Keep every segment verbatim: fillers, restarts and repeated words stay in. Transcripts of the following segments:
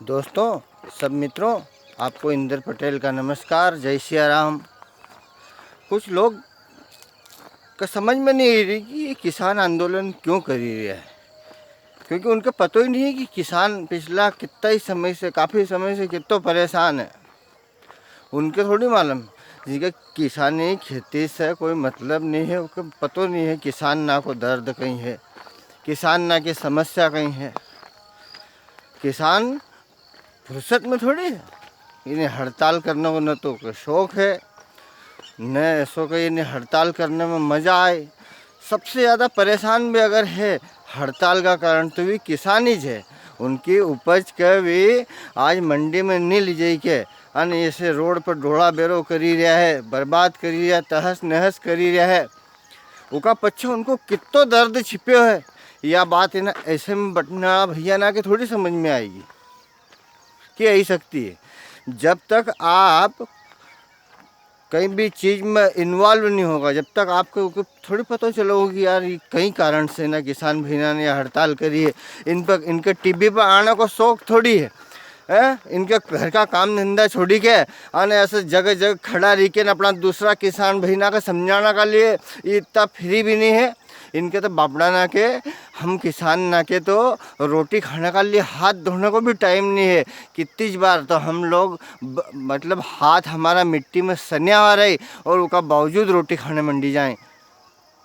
दोस्तों, सब मित्रों, आपको इंद्र पटेल का नमस्कार, जय सिया राम। कुछ लोग का समझ में नहीं आ रही कि ये किसान आंदोलन क्यों करी रहे हैं, क्योंकि उनका पता ही नहीं है कि किसान पिछला कितना ही समय से, काफ़ी समय से कितना परेशान है। उनके थोड़ी मालूम, जिनके किसानी खेती से कोई मतलब नहीं है, उनके पता नहीं है किसान ना को दर्द कहीं है, किसान ना की समस्या कहीं है। किसान फुर्सत में थोड़ी है। इन्हें हड़ताल करने को न तो कोई शौक है, न ऐसो कि इन्हें हड़ताल करने में मज़ा आए। सबसे ज़्यादा परेशान भी अगर है हड़ताल का कारण, तो भी किसान ही है। उनकी उपज के भी आज मंडी में नहीं ले जाई के, अन ऐसे रोड पर ढोला बेरो करी रहा है, बर्बाद करी रहा है, तहस नहस करी रहा है। उका पच्छे उनको कितो दर्द छिप्यो है, या बात इन्हें ऐसे में बटना भैया ना के थोड़ी समझ में आएगी। कि आई सकती है। जब तक आप कहीं भी चीज़ में इन्वॉल्व नहीं होगा, जब तक आपको को थोड़ी पता चलेगा कि यार, ये कई कारण से ना किसान भाई ना ने हड़ताल करी है, इन पर, इनके टीवी पर आने को शौक थोड़ी है, हैं? इनके घर का काम धंधा छोड़ी के, अने ऐसे जगह जगह खड़ा रही के ना अपना दूसरा किसान भाई ना का समझाने का लिए इतना फ्री भी नहीं है। इनके तो बापड़ा ना के, हम किसान ना के तो रोटी खाने का लिए हाथ धोने को भी टाइम नहीं है। कितनी बार तो हम लोग ब-, मतलब हाथ हमारा मिट्टी में सन्या हुआ रहे और उसका बावजूद रोटी खाने मंडी जाए।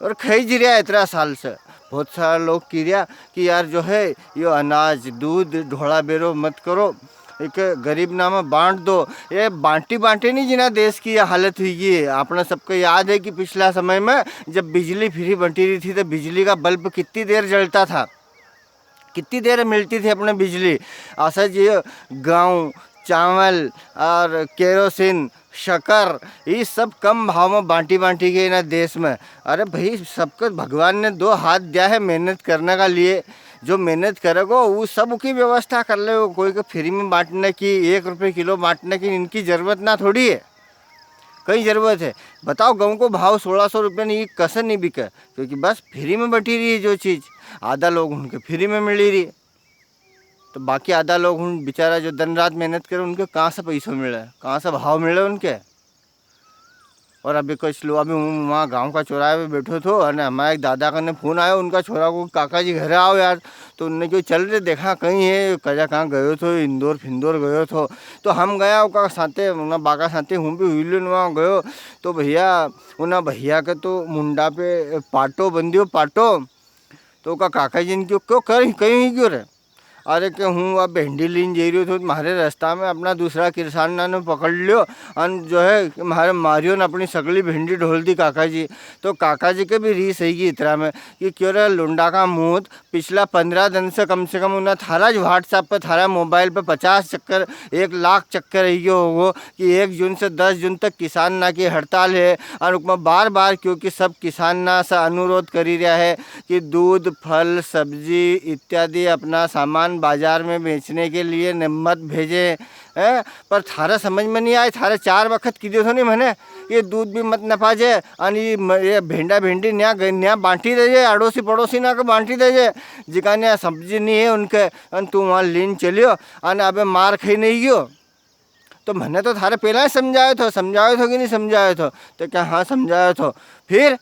और खाई जी रहा है इतना साल से। बहुत सारा लोग की रहा कि यार जो है, यो अनाज, दूध, ढोला बेरो मत करो, एक गरीब ना में बांट दो। ये बांटी बांटी नहीं जिना देश की ये हालत हुई है। आपने सबको याद है कि पिछला समय में जब बिजली फ्री बंटी रही थी, तो बिजली का बल्ब कितनी देर जलता था, कितनी देर मिलती थी अपने बिजली। ऐसा जी, गेहूँ, चावल और केरोसिन, शक्कर, ये सब कम भाव में बांटी बांटी गई ना देश में। अरे भाई, सबको भगवान ने दो हाथ दिया है मेहनत करने का लिए। जो मेहनत करेगो, वो सब की व्यवस्था कर लेगो। कोई को फ्री में बांटने की, एक रुपये किलो बांटने की इनकी ज़रूरत ना थोड़ी है, कई ज़रूरत है। बताओ, गेहूँ को भाव सोलह सौ रुपये नहीं, कसे नहीं बिके? क्योंकि बस फ्री में बटी रही है जो चीज़, आधा लोग उनके फ्री में मिली रही है। तो बाकी आधा लोग उन बेचारा जो दिन रात मेहनत करे, उनके कहाँ से पैसों मिले, कहाँ से भाव मिले उनके? और अभी कुछ लोग, अभी हूँ वहाँ गाँव का चौराहे पे बैठो थो, अने हमारे एक दादा कने फोन आयो, उनका छोरा को, "काका जी घरे आओ यार।" तो उनने क्यों, "चल रे, देखा कहीं है, कजा कहाँ गयो थो, इंदौर फिंदौर गयो थो।" तो हम गया उनका साथे, उन्हें बाका साथे हूँ भी हुई लेन वहाँ गयो। तो भैया, उन्हें भैया के तो मुंडा पे पाटो बंधियो, पाटो। तो उका काका जी ने क्यों, "क्यों कर, कहीं हुई क्यों रे?" अरे के हूँ अब भेंडी लीन जई रह्यो थो, म्हारे रास्ता में अपना दूसरा किसान ना ने पकड़ लियो, अन जो है म्हारे मारियो ने अपनी सगली भेंडी ढोल दी काका जी। तो काका जी के भी रीस है इतरा में कि क्यों रे लुंडा का मूत, पिछला पन्द्रह दिन से कम से कम उन्हें थारा ज WhatsApp पे, थारा मोबाइल पे पचास चक्कर, एक लाख चक्कर आई गयो होगो कि एक जून से दस जून तक किसान ना की हड़ताल है। और उसमें बार बार, क्योंकि सब किसान ना से अनुरोध करी रहा है कि दूध, फल, सब्जी इत्यादि अपना सामान बाजार में बेचने के लिए न-, मत भेजें, हैं? पर थारे समझ में नहीं आए, थारे चार वक्त की दियो थो नहीं मैंने, ये दूध भी मत नपाजे, अन ये म-, ये भेंडा भेंडी न्या ग-, न्या बांटी देजे, अड़ोसी पड़ोसी ना के बांटी देजे, जिका न्या सब्जी नहीं है उनके, अन तू वहाँ लीन चलियो, अन अबे मार खाई नहीं गयो। तो मैंने तो थारे पहला ही समझायो थो, समझायो थो कि नहीं समझायो थो? तो क्या हाँ, समझायो थो। फिर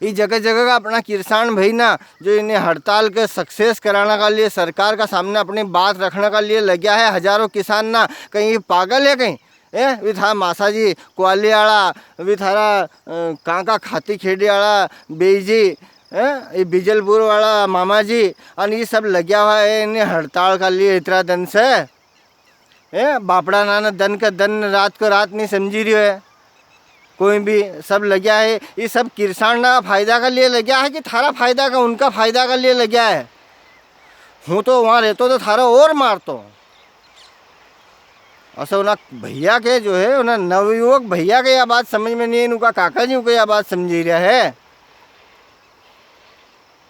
ये जगह जगह का अपना किरसाण भाई ना, जो इन्हें हड़ताल के सक्सेस कराने का लिए, सरकार का सामने अपनी बात रखने का लिए लग्या है, हजारों किसान ना, कहीं ये पागल है कहीं? ए, वी थारा मासा जी, क्वाली आला, वी थारा, अ, कांका खाती खेड़ी आला, बेईजी, ए, ये बिजलपुर वाला मामा जी, अन ये सब लग्या हुआ है इन्हें हड़ताल का लिए इतरा दिन से। ए, बापड़ा नाना दन का दन, रात को रात नहीं समझी रह्यो है कोई भी। सब लग्या है, ये सब किरसाण ना फायदा का लिए लग्या है कि थारा फायदा का, उनका फायदा का लिए लग्या है? हूँ तो वहाँ रहतो तो थारा और मारतो। असा उना भैया के जो है, उना नवयुवक भैया के या बात समझ में नहीं है, उनका काका जी को या बात समझी रहा है।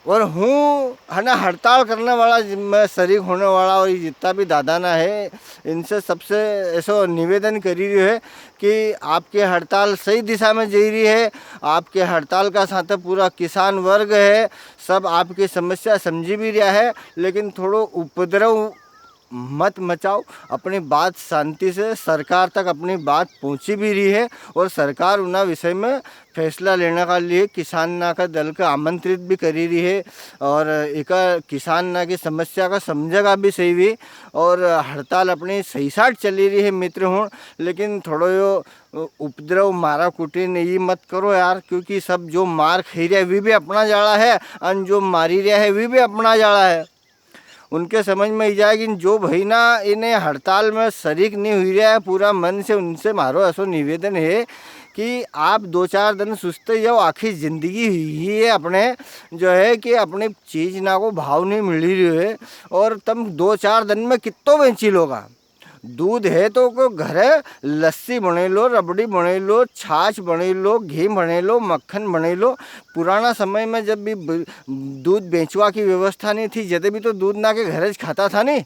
और हूँ है ना, हड़ताल करने वाला, जिनमें शरीक होने वाला और ये जितना भी दादा ना है, इनसे सबसे ऐसो निवेदन करी रह्यो है कि आपकी हड़ताल सही दिशा में जई रही है। आपके हड़ताल का साथ पूरा किसान वर्ग है, सब आपकी समस्या समझी भी रहा है, लेकिन थोड़ो उपद्रव मत मचाओ, अपनी बात शांति से सरकार तक अपनी बात पहुंची भी रही है और सरकार उना विषय में फैसला लेने का लिए किसान ना का दल का आमंत्रित भी करी रही है और इका किसान ना की समस्या का समझेगा भी सही भी। और हड़ताल अपनी सही साट चली रही है मित्र हुण, लेकिन थोड़ो यो उपद्रव मारा कुटी ने ये मत करो यार, क्योंकि सब जो मार खाई रहा है वी भी अपना जाला है और जो मारी रहा है वी भी अपना जाला है। उनके समझ में ही जाए कि जो भाई ना इन्हें हड़ताल में शरीक नहीं हुई रहा है पूरा मन से, उनसे मारो ऐसो निवेदन है कि आप दो चार दिन सुस्ते जाओ, आखी जिंदगी ही है अपने, जो है कि अपनी चीज ना को भाव नहीं मिली रही है और तुम दो चार दिन में कितो बेची लोगा। दूध है तो को घरे लस्सी बने लो, रबड़ी बने लो, छाछ बने लो, घी बने लो, मक्खन बने लो। पुराना समय में जब भी ब-, दूध बेचवा की व्यवस्था नहीं थी, जदे भी तो दूध ना के घरे ज खाता था नी।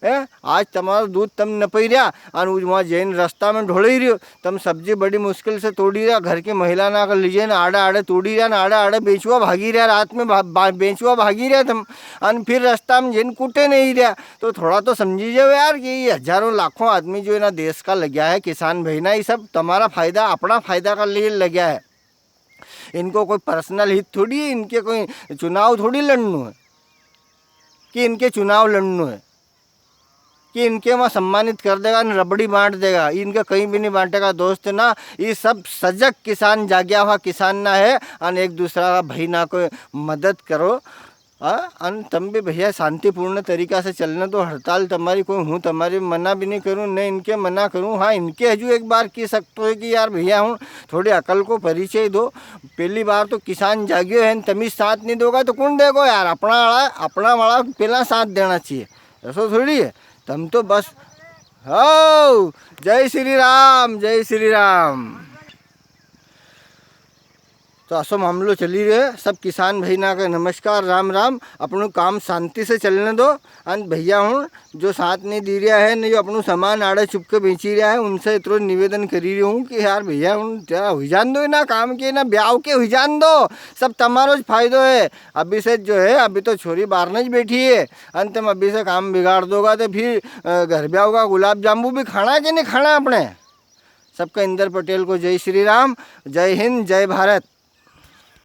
हैं? आज तमारो दूध तम न पी रहा, अन वहाँ जैन रास्ता में ढोली रह्यो, तम सब्जी बड़ी मुश्किल से तोड़ी रहा, घर की महिला ना कर लीजिए ना, आड़े आड़े तोड़ी रहा ना, आड़े आड़े बेचवा भागी रहा, रात में भा-, भा-, बेचवा भागी रहा तम, अन फिर रास्ता में जैन कूटे नहीं रहा। तो थोड़ा तो समझी जाओ यार कि ये हजारों लाखों आदमी जो इना देश का लग्या है, किसान भाई ना, ये सब तमारा फायदा, अपना फायदा का लिए लग्या है। इनको कोई पर्सनल हित थोड़ी है, इनके कोई चुनाव थोड़ी लड़नो है कि इनके चुनाव लड़नो है कि इनके वहाँ सम्मानित कर देगा न रबड़ी बांट देगा। इनके कहीं भी नहीं बांटेगा दोस्त ना। ये सब सजग किसान, जाग्या हुआ किसान ना है, अन एक दूसरा का भाई ना को मदद करो। हाँ, अन तम भी भैया शांतिपूर्ण तरीका से चलने दो हड़ताल तमारी, कोई हूँ तमारी मना भी नहीं करूँ, न इनके मना करूँ। हाँ, इनके हजू एक बार की सकते हो कि यार भैया हुण थोड़ी अकल को परिचय दो। पहली बार तो किसान जाग्यो है, तमी साथ नहीं दोगा तो कौन देगो यार? अपना वाला, अपना वाला पहला साथ देना चाहिए, ऐसो थोड़ी है। तम तो बस, हो, जय श्री राम, जय श्री राम। तो असो मामलो चली रह्यो है। सब किसान भाई ना के नमस्कार, राम राम। अपनो काम शांति से चलने दो। अन भैया हुण जो साथ नहीं दी रहा है, नहीं जो अपनो सामान आड़े चुपके बेची रहा है, उनसे इतरो निवेदन करी रह्यो हूँ कि यार भैया हुण जरा हुई जान दो, ना काम के ना ब्याव के हुई जान दो, सब तमारो ज फायदो है। अभी से जो है, अभी तो छोरी बारने ज बैठी है, अन तम अभी से काम बिगाड़ दोगा तो फिर, अ, घर ब्याव का गुलाब जामुन भी खाना है कि नहीं खाना अपने? सबके इंदर पटेल को जय श्री राम, जय हिंद, जय भारत।